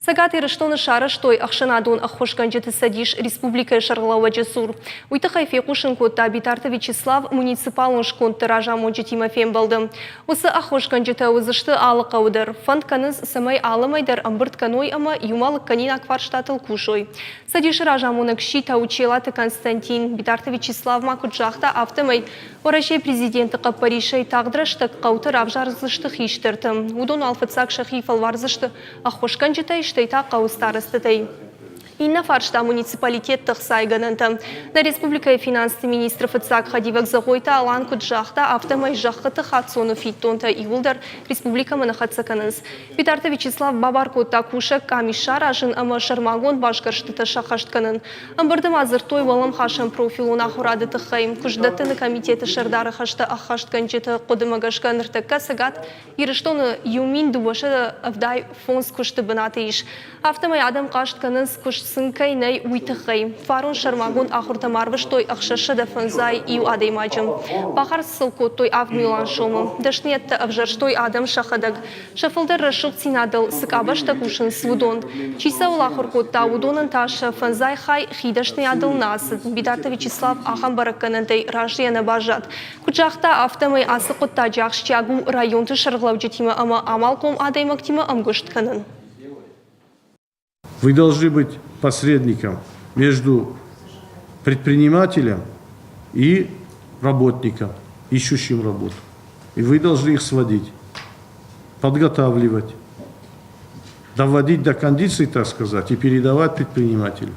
Цӕгат Ирыстоны сарӕзтой ӕхсӕнадон ӕххуысгӕнджыты цӕдис республикӕйы сӕргълӕууӕджы цур. Уый тыххӕй фехъусын кодта Битарты Вячеслав муниципалон скондты разамонджытимӕ фембӕлды. Уыцы ӕххуысгӕнджытӕ уыдзысты алы хъӕуы дӕр. Фӕнд кӕнынц, цӕмӕй алы мӕй дӕр ӕмбырд кӕной ӕмӕ иумӕ лыгкӕнинаг фарстатыл кусой. Цӕдисы разамонӕг сси Таучелаты Константин. Битарты Вячеслав ма куыд загъта, афтӕмӕй Уӕрӕсейы президенты хъӕппӕрисӕй тагъд рӕстӕг хъӕуты равзардзысты хистӕрты. Уыдон уал фыццаг сӕхи фӕлвардзысты ӕххуысгӕнджытӕй, стӕй та хъӕуы старостытӕй. Иннӕ фарста муниципалитетты ӕхцайгӕнӕнтӕ. Нӕ республикӕйы финансты министры фыццаг хӕдивӕг Зӕгъойты Алан куыд загъта, афтӕмӕй зӕххыты хаццоны фиддонтӕ иууылдӕр республикӕмӕ нӕ хӕццӕ кӕнынц. Битарты Вячеслав бабар кодта кусӕг къамис саразын ӕмӕ сӕрмагонд басгӕрстытӕ сӕххӕст кӕнын. Ӕмбырды ма дзырдтой уӕлӕмхасӕн профилон ахуырады тыххӕй. Куыстдӕттыны комитеты сӕрдары хӕстӕ ӕххӕстгӕнджыты хъуыдымӕ гӕсгӕ ныртӕккӕ Цӕгат Ирыстоны 1285 куысты бынаты ис. Афтӕмӕй адӕм хъаст кӕнынц, куыст сын кӕй нӕй, уый тыххӕй. Фарон сӕрмагонд ахуыртӕм арвыстой 651 адӕймаджы. Бахардз сыл кодтой 7 милуан сомы. Дӕсныйӕдтӕ ӕвзӕрстой адӕм сӕхӕдӕг. Сӕ фылдӕр рӕсугъддзинадыл цы къабӕзтӕ кусынц, уыдон. Чи цӕуыл ахуыр кодта, уыдонӕн та сӕ фӕндзай хай хи дӕсныйадыл нӕ ацыд. Битарты Вячеслав ахӕм бӕрӕггӕнӕнтӕй разыйӕ нӕ баззад. Куыд загъта, афтӕмӕй ацы хъуыддаджы ахсджиаг у районты сӕргълӕуджытимӕ ӕмӕ амалхъом адӕймӕгтимӕ ӕмгуыст кӕнын. Вы должны быть посредником между предпринимателем и работником, ищущим работу. И вы должны их сводить, подготавливать, доводить до кондиции, так сказать, и передавать предпринимателю.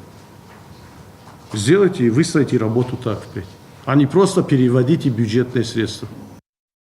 Сделайте и выстроите работу так впредь, а не просто переводите бюджетные средства.